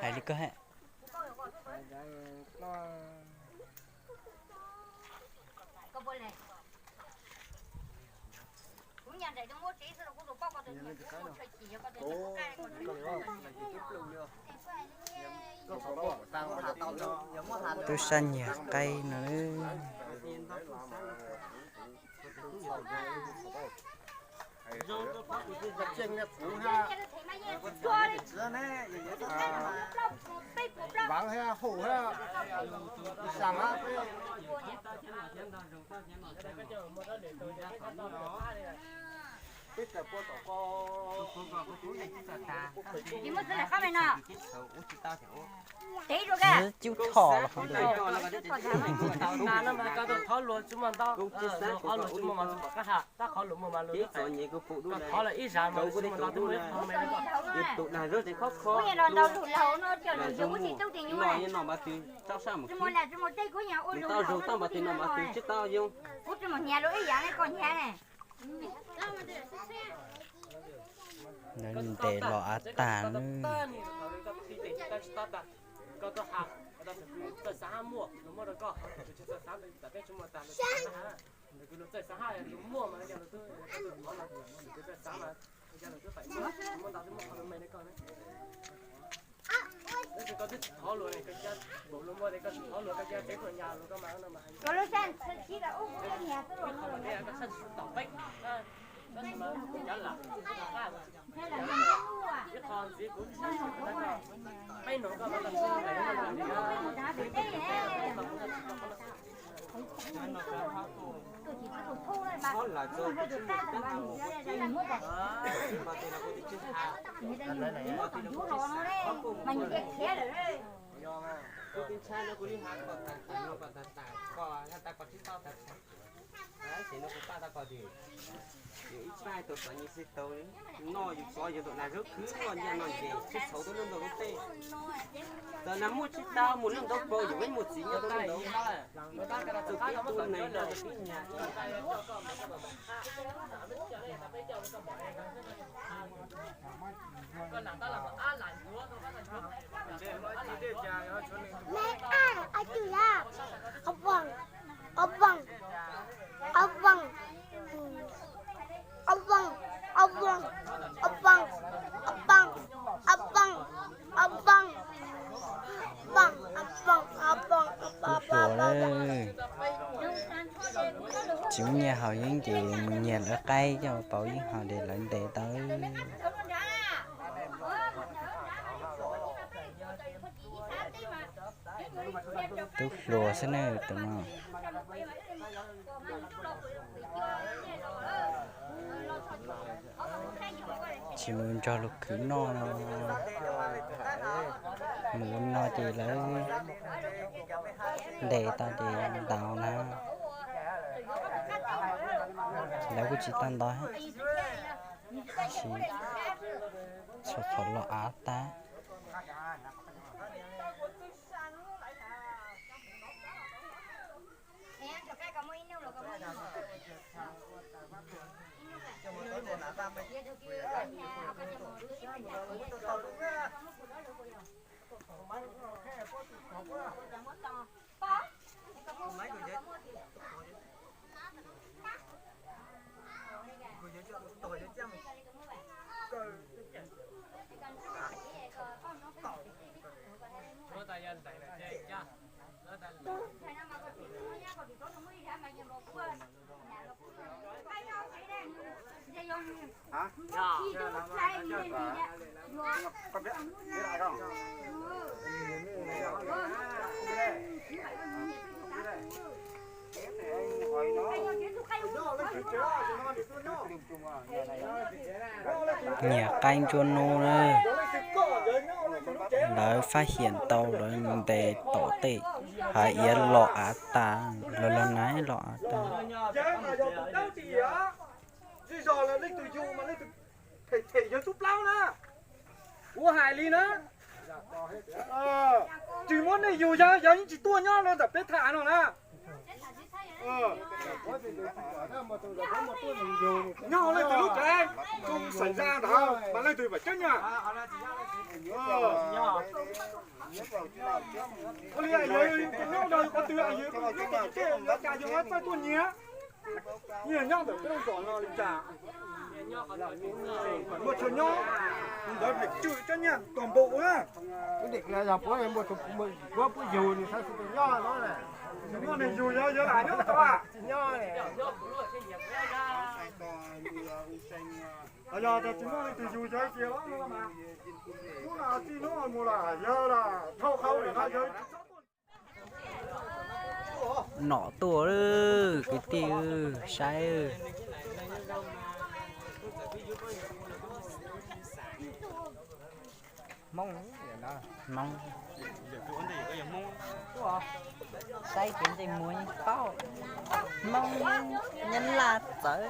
Hais li koj hais. Tub sab nyiag qaib no. Cub thom los. Tus dag zog tseem khob kho. Nws tau zoo toj npas twg no mas twg tsis tau yoo. Lawv ntes los av tag. Ces no kuv paj tau kom tias yus ib paj tus xov nyi xwb tau noj yus xov yus tus dag zog khwv los nyiaj no ces tsis txhaum tuaj lub ntau lub tej. Txawm nag muaj tsis tau mus lub ntau paus yus peb mus txiv nyob lub ntau. Tus tib tub neeg noj tus tib nyag ib. Tus hluas lawm, tsis muaj nyiaj haus yeeb ces mus nyiag lawv qaib coj pauv yeeb haus ces lawv ntes tau. Tub hluas xwb na tus no. Tsis mus nrog luag khwv noj no. Mus ua no ces lawv ntes tau ces ntaus na. Lawv kuj tsis tau ntau, tab sis txhua qhov los av tag. Nyiag qaib ntsuab nub na. Lawv faj hiam tau lawv ntes tom tej, hais iav los av tas, lawv los na los av tas. Ua hais li na, tsis muab nej yug yog yog yeej tsis tuaj nyob rau ntawm peb tham no na. Nyob leej twg lub tsev, tus xeem za ntawd mas leej twg vam ceeb na. Ua li yawg nyob rau qhov twg, yawg nyob txoj kev tej, yawg cas yawg txawj tuaj nyiag. Nyiag nyob ntawm peb lub zos no li cas? Muaj chaw nyob, ntawd phem cwm cov nyiag tuag npaum na. Puab yug nws, tsis muaj neeg yug, yog yawg lam nyob tau. Yog tias tsis muaj leej twg yug yawg ces los no mas, hnub no txij hnub no mus los yawg los dhau qhau lawm no yawg tsis txhob tuaj. Nom tuaj, kwv tij saib. Hmoob, Hmoob, saib kev ntsej muag yeej paub. Hmoob, Nyab Laj txawv.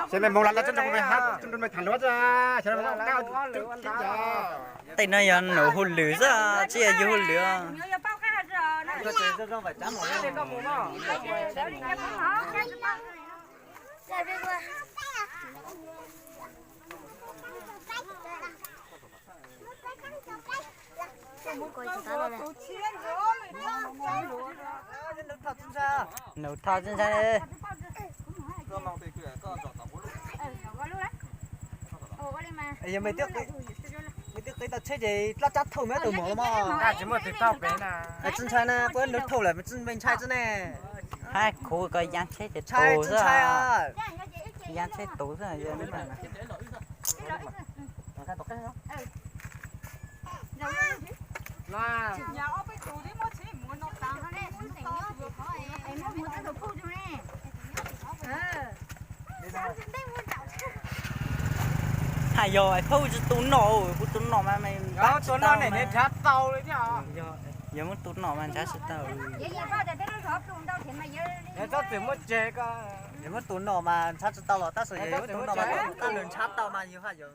Ces mej moog lawv tsi nrug mej tham luv tsi. Tej no yog num hauj lwm xwb, tsis yog yus hauj lwm. Nus thoj tsi ntshai. Mej twb qiv tau tsheb ces dlaab tsab thauj mej tus mom los mas. Tsis ntshai na, puab nus thauj lawm tsi ntshai tsi ne. Hab khuv ko yaav tsheb ces tus xwb. Yaav tsheb tus xwb. Hais yog phauj tsi tu nom, kuv tu nom mas, yog muab tu nom mas nrhav tsi tau. Yog muab tu nom mas nrhav tsi tau los tab sis yog muab tu nom mas tab nws nrhav tau mas yog haj yog.